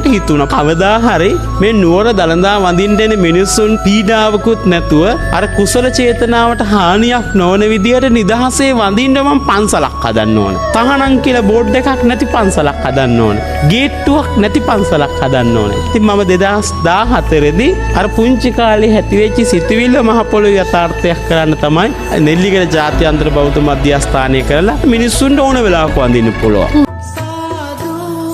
මට හිතුණා කවදා හරි මේ නුවර දළදා වඳින්න එන මිනිස්සුන් පීඩාවකුත් නැතුව අර කුසල චේතනාවට හානියක් නොවන විදියට නිදහසේ වඳින්න මම පන්සලක් හදන්න ඕන. තහනම් කියලා බෝඩ් එකක් නැති පන්සලක් හදන්න ඕන. ගේට්ටුවක් නැති පන්සලක් හදන්න ඕන. ඉතින් මම 2014 දී අර පුංචි කාලේ ඇතිවෙච්ච සිතුවිල්ල මහ පොළොවේ යථාර්ථයක් කරන්න තමයි නෙල්ලිගල ජාත්‍යන්තර බෞද්ධ මධ්‍යස්ථානය කරලා මිනිස්සුන්ට ඕන වෙලාවක වඳින්න පුළුවන්. සාදු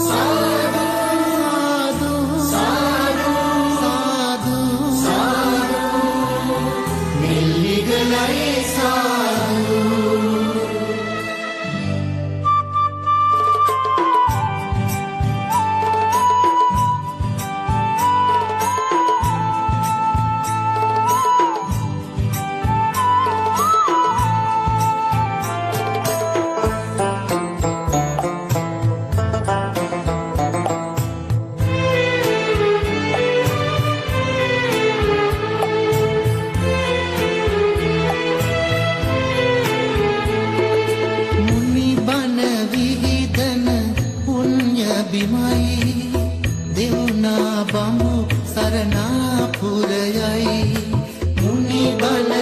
සාදු සාදු සාදු සාදු නෙල්ලිගලයි සාදු. මුනි බණ විහිදන පුණ්‍ය බිමයි, දෙවුනා බඹු සරණාපුරයයි. මුනි බණ